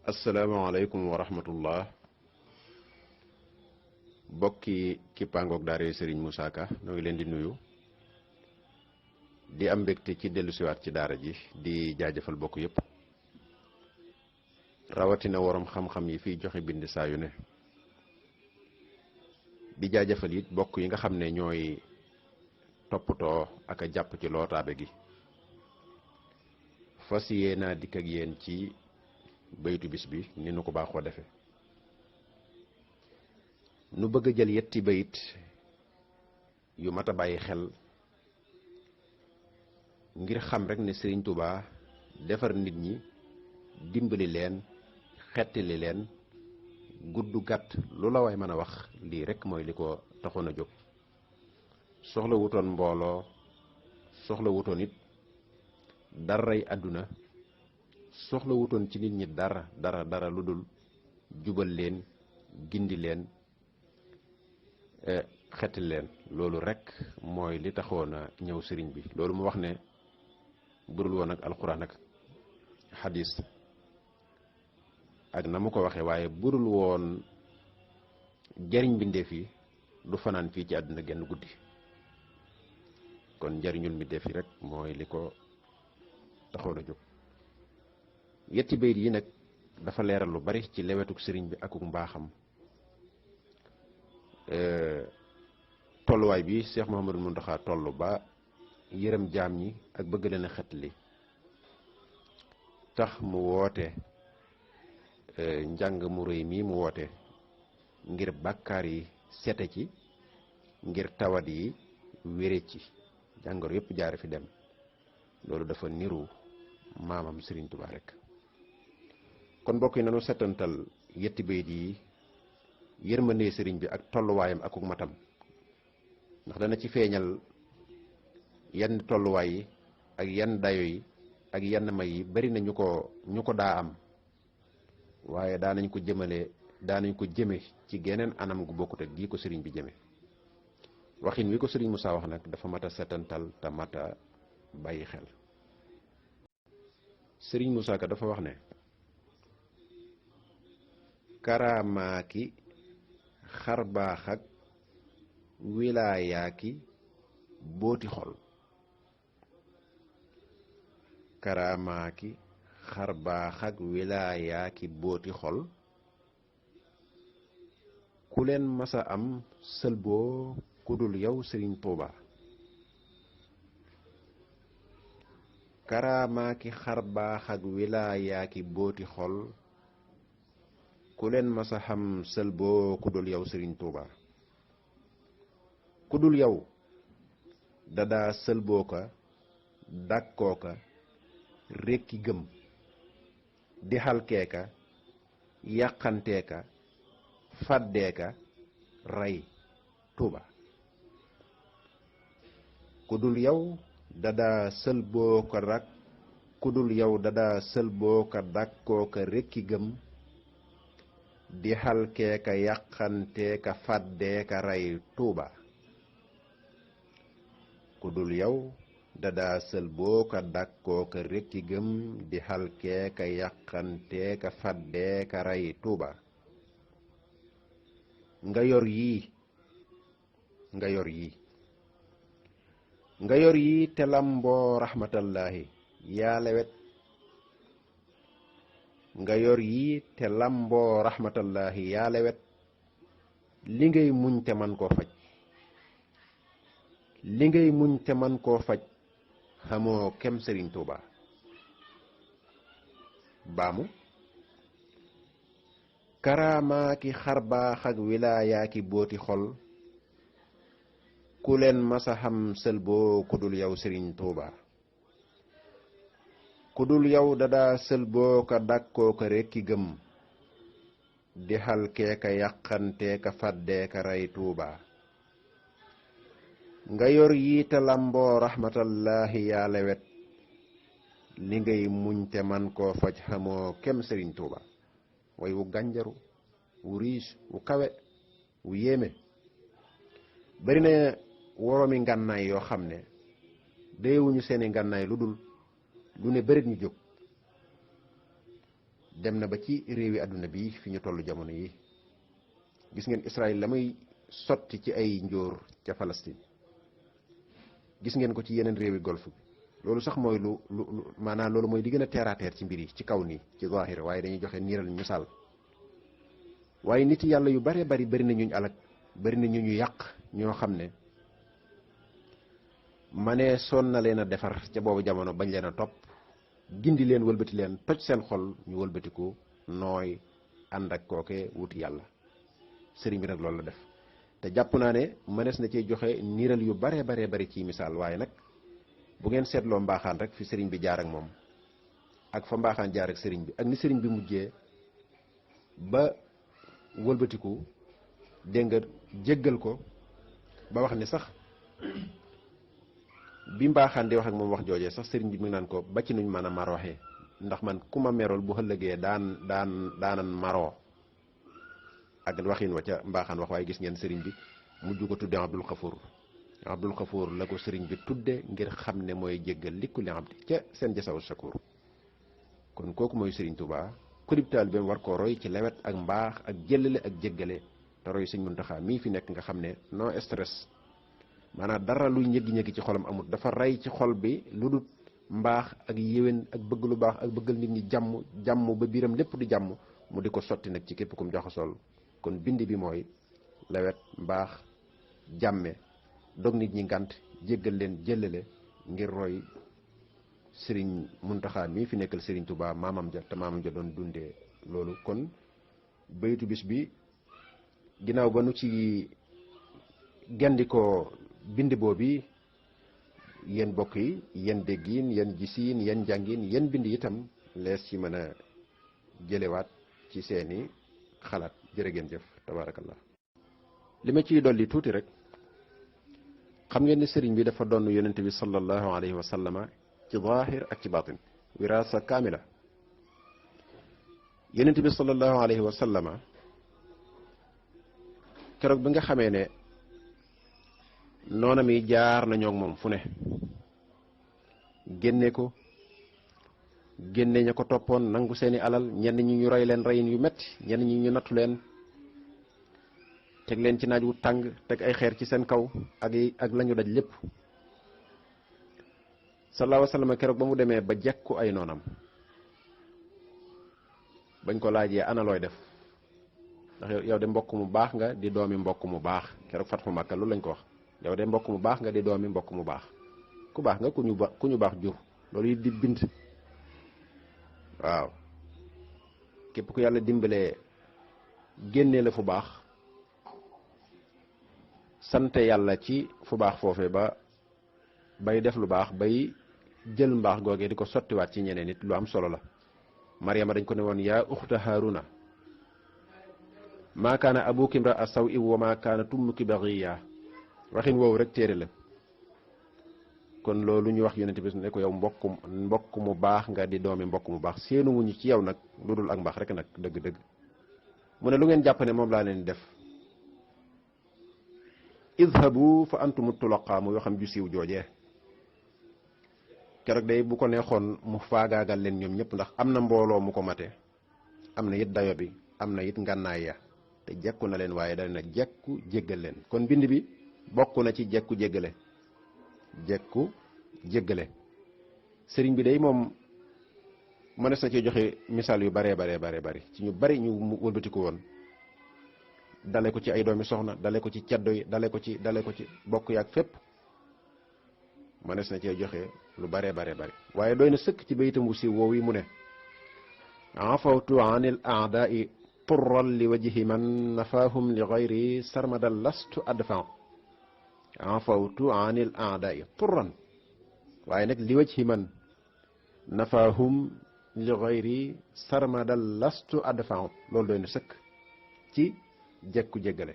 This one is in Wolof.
asalaamaaleykum wa rahmatullah bokki kippaangoog daara Serigne Moussa Ka ñoo ngi leen di nuyu di am mbégte ci dellusiwaat ci daara ji di jaajëfal bokk yépp rawatina worom xam-xam yi fiy joxe bind saa yu ne di jaajëfal it bokk yi nga xam ne ñooy toppatoo ak a jàpp ci lootaabe gi fas yéenaa dikk ak yéen ci baytu bis bi ni nu ko baaxoo defe nu bëgg a jël yetti bayit yu mat a bàyyi xel ngir xam rek ne Sëriñ Tuubaa defar nit ñi dimbali leen xettali leen gudd gàtt lu la waay mën a wax lii rek mooy li ko taxoon a jóg soxla wutoon mbooloo soxla wutoon it daray àdduna soxla wutoon ci nit ñi dara lu dul jubal leen gindi leen xettali leen loolu rek mooy li taxoon a ñëw sëriñ bi loolu mu wax ne burul woon ak alxuraan ak xadis ak na mu ko waxee waaye burul woon jariñ mbindeef yi du fanaan fii ci àdduna genn guddi kon njariñul mbindeef yi rek mooy li ko taxoon a jóg yetti bayit yi nag dafa leeral lu bari ci lewetuk sëriñ bi akuk mbaaxam tolluwaay bi Cheikh Mouhamadou Mountakha toll ba yërëm jaam ñi ak bëgg leen a xettali tax mu woote njàng mu rëy mii mu woote ngir bàkkaar yi sete ci ngir tawat yi wére ci jàngoro yépp jaare fi dem loolu dafa niru maamam Sëriñ Tuubaa rek kon mbokk yi nanu setantal yetti bayit yi yërmandee sëriñ bi ak tolluwaayam akuk matam ndax dana ci feeñal yenn tolluwaay yi ak yenn dayo yi ak yenn may yi bari na ñu ko daa am waaye daanañ ko jëme ci geneen anam gu bokkut ak gii ko sëriñ bi jëme waxin wi ko sëriñ Moussa wax nag dafa mat a setantal te mat a bàyyi xel sëriñ Moussa Ka dafa wax ne karaamaaki xarbaax ak wilaayaaki booti xol karaamaaki xarbaax ak wilaayaaki booti xol ku leen masa am sëlboo ku dul yow Sëriñ Tuuba karaamaaki xarbaax ak wilaayaaki booti xol ku leen masa xam sëlboo ku dul yow Sëriñ Tuuba ku dul yow dadaa sëlboo ka dàkkoo ka rekki gëm di xalkee ka yàqantee ka fàddee ka rey Tuuba ku dul yow dadaa sëlboo ka rak ku dul yow dadaa sëlboo ka dàkkoo ka rekki gëm di xalkee ka yàqantee ka fàddee ka rey Tuuba ku dul yow dadaa sëlboo ka dàkkoo ka rekki gëm di xalkee ka yàqantee ka fàddee ka rey Tuuba nga yor yii te lamboo raxmatallaahi yaa lewet nga yor yii te lamboo raxmatallaahi yaa lewet li ngay muñ te man koo faj xamoo kem Sëriñ Tuuba baamu karaamaaki xarbaax ak wilaayaaki booti xol ku leen masa xam sëlboo ku dul yow Sëriñ Tuuba ku dul yow dadaa sëlboo ka dàkkoo ka rekki gëm di xalkee ka yàqantee ka fàddee ka rey Tuuba nga yor yiite lamboo raxmatallaahi yaa lewet li ngay muñ te man koo faj xamoo kem Sëriñ Tuuba way wu gànjaru wu riis wu kawe wu yéeme bari na woroomi ngànnaay yoo xam ne déewuñu seeni ngànnaay lu dul lu ne bërit ñu jóg dem na ba ci réewi àdduna bi fi ñu toll jamono yi. gis ngeen Israël la muy sotti ci ay njóor ca Palestine, gis ngeen ko ci yeneen réewi golf bi. loolu sax mooy lu maanaam loolu mooy di gën a terre à terre ci mbir yi ci kaw nii ci zahir, waaye dañuy joxe niiral misaal. waaye nit yàlla yu bare bari bari na ñu alak, bari na ñu yàq ñoo xam ne mane sonn na leen a defar ca boobu jamono bañ leen a topp, gindi leen wëlbati leen, toj seen xol ñu wëlbatiku nooy ànd ak kooke wuti yàlla. sëriñ bi nag loolu la def, te jàpp naa ne mënees na cee joxe niiral yu bare bari ci misaal. waaye nag bu ngeen seetloo mbaaxaan rek fi sëriñ bi jaar ak moom ak fa mbaaxaan jaar ak sëriñ bi ak ni sëriñ bi mujjee ba wëlbatiku dégg nga jéggal ko ba wax ni sax bi mbaaxaan di wax ak moom wax joojee sax sëriñ bi mi ngi naan ko ba ci nuñ mën a marooxee, ndax man ku ma merool bu ëllëgee daanan maroo ak waxin wa ca mbaaxaan wax. waaye gis ngeen sëriñ bi mujj ko tudde Abdul Xafuur la ko sëriñ bi tudde ngir xam ne mooy jéggal li kulli abdi ca seen jasaw shakur. kon kooku mooy sëriñ Tuubaa, kulib taalibe war koo roy ci lewet ak mbaax ak jëllale ak jéggale, te roy sëñ Muntaxaa mii fi nekk nga xam ne no stress, maanaam dara luy ñëggi-ñëggi ci xolam amut. dafa rey ci xol bi lu dul mbaax ak yéwén ak bëgg lu baax ak bëggal nit ñi jàmm ba biiram lépp di jàmm, mu di ko sotti nag ci képp kum jaxasool. kon bind bi mooy lewet, mbaax, jàmme, dog nit ñi ngànt, jéggal leen, jëllale, ngir roy sëriñ Muntaxaa mii fi nekkal sëriñ Tuubaa maamam ja, te maamam ja doon dundee loolu. kon baytu bis bi ginnaaw ba nu ci gendikoo bind boobi, yéen bokk yi, yéen déggiin, yéen gisiin, yéen jàngiin, yéen bind itam lees ci mën a jëlewaat ci seeni xalaat. jërë ngeen jëf, tabaarakallah. li ma ciy dolli tuuti rek, xam ngeen ni sëriñ bi dafa doon yonente bi sallallahu alayhi wa sallama ci zaahir ak ci baatin, wiraasa kaamila. yonente bi sallallahu alayhi wa sallama keroog bi nga xamee ne noona mi jaar nañoo ak moom fu ne, génne ko, génne ña ko toppoon, nangu seeni alal, ñenn ñi ñu rey leen reyin yu metti, ñenn ñi ñu nattu leen, teg leen ci naaj wu tàng, teg ay xeer ci seen kaw ak lañu daj lépp. sallallahu alayhi wa sallam keroog ba mu demee ba jekku ay noonam, bañ ko laajee ana looy def, ndax yow de mbokk mu baax nga di doomi mbokk mu baax. keroog Fathu Makka loolu lañ ko wax, yow de mbokk mu baax nga di doomi mbokk mu baax. ku baax nga ku ñu baax jur, loolu it di bind. waaw, képp ku yàlla dimbalee génnee la fu baax, sante yàlla ci fu baax foofe ba bay def lu baax, bay jël mbaax googee di ko sottiwaat ci ñeneen nit, lu am solo la. Maryama dañ ko ne woon yaa uxta Haaruna maa kaana abuki imra'a saw'in wa maa kaanat ummuki baghiya. waxin woowu rek téere la. kon loolu ñu wax yonent bi ne ko yow mbokk mu baax nga di doomi mbokk mu baax, seenu wuñu ci yow nag lu dul ak mbaax rek nag dëgg-dëgg. mu ne lu ngeen jàpp ne moom laa leen def, idhabu fa antumu tulaqa, mu yoo xam ju siiw joojee. keroog day bu ko neexoon mu faagaagal leen ñoom ñëpp, ndax am na mbooloo mu ko mate, am na it dayo bi, am na it ngànnaay ya, te jekku na leen, waaye dana jekku jéggal leen. kon bind bi bokk na ci jekku jéggale. sëriñ bi day moom mënees na ci joxe misaal yu baree bari ci ñu bari ñu wëlbatiku woon, dale ko ci ay doomi soxna, dale ko ci ceddo yi, dale ko ci bokk yaak fépp, mënees na cee joxe lu baree bari. waaye doy na sëkk ci bayitam wu siiw woowu mu ne afawtu anil a'da'i turran li wajhi man nafaahum li ghayri sarmadan lastu adfa. afawtu anil a'da'i turran, waaye nag li wajhi man nafaahum li ghayri sarmadan lastu adfa, loolu doy na sëkk ci jekku jéggale.